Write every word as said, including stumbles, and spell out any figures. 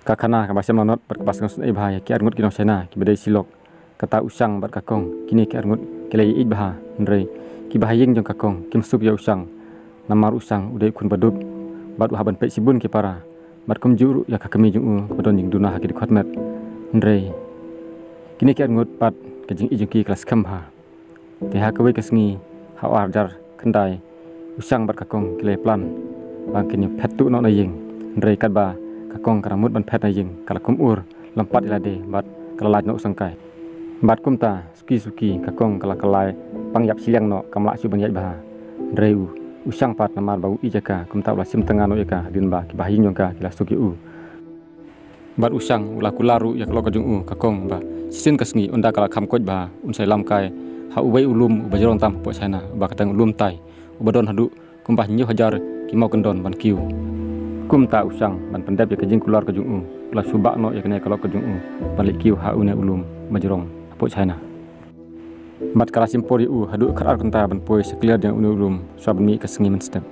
Ka khana kaba shem lanot bad kaba sngewsynei bha ïa ki arngut ki nong China kiba dei shi lok. Kata u Shang bad ka Kong, kine ki arngut ki la ïeit bha, hynrei kiba ha ïing jong ka Kong kim suk ïa u Shang. Namar u Shang u dei u khun ba dup bad u hap ban peit shibun ki para, bad kumjuh ruh ïa ka kmie jong u kaba don jingduna ha ki dkhot met. Hynrei kine ki arngut pat ka jingïeit jong ki ka la skhem bha. Te ha kawei ka sngi ha u ar hajar khyndai, u Shang bad ka Kong ki la plan ba kin ïa phet tuh noh na ïing. Hynrei katba ka Kong ka la mut ban phet na ïing, ka la kum ur lympat ïa lade bad ka la lait noh u sangkai. Bad kumta suki suki ka Kong ka la kyllai pang ïap shiliang noh, kam lah shuh ban ïaid bha. Hynrei u, u Shang pat namar ba u ïeit ïa ka, kumta u la shim tnga noh ïa ka hadien ba kiba ha ïing jong ka ki la suk ïa u. Bad u Shang u la kular ruh ïa ka lok ka jong u ka Kong ba shisien ka sngi ynda ka la kham koit bha, un sa ïalam kai ha uwei u lum uba jrong tam hapoh China, uba kyrteng u Lum Tai, uba don haduh kumba hynñiew hajar ki mawkyndon ban kiew. Kumta u Shang ban pyndep ïa ka jingkular ka jong u, u la shu bah noh ïa kane ka lok ka jong u ban leit kiew ha une u lum ba jrong hapoh China. Bad ka la shim por ïa u haduh khatar kynta ban poi shakliar jong une u lum shuwa ban mih ka sngi mynstep.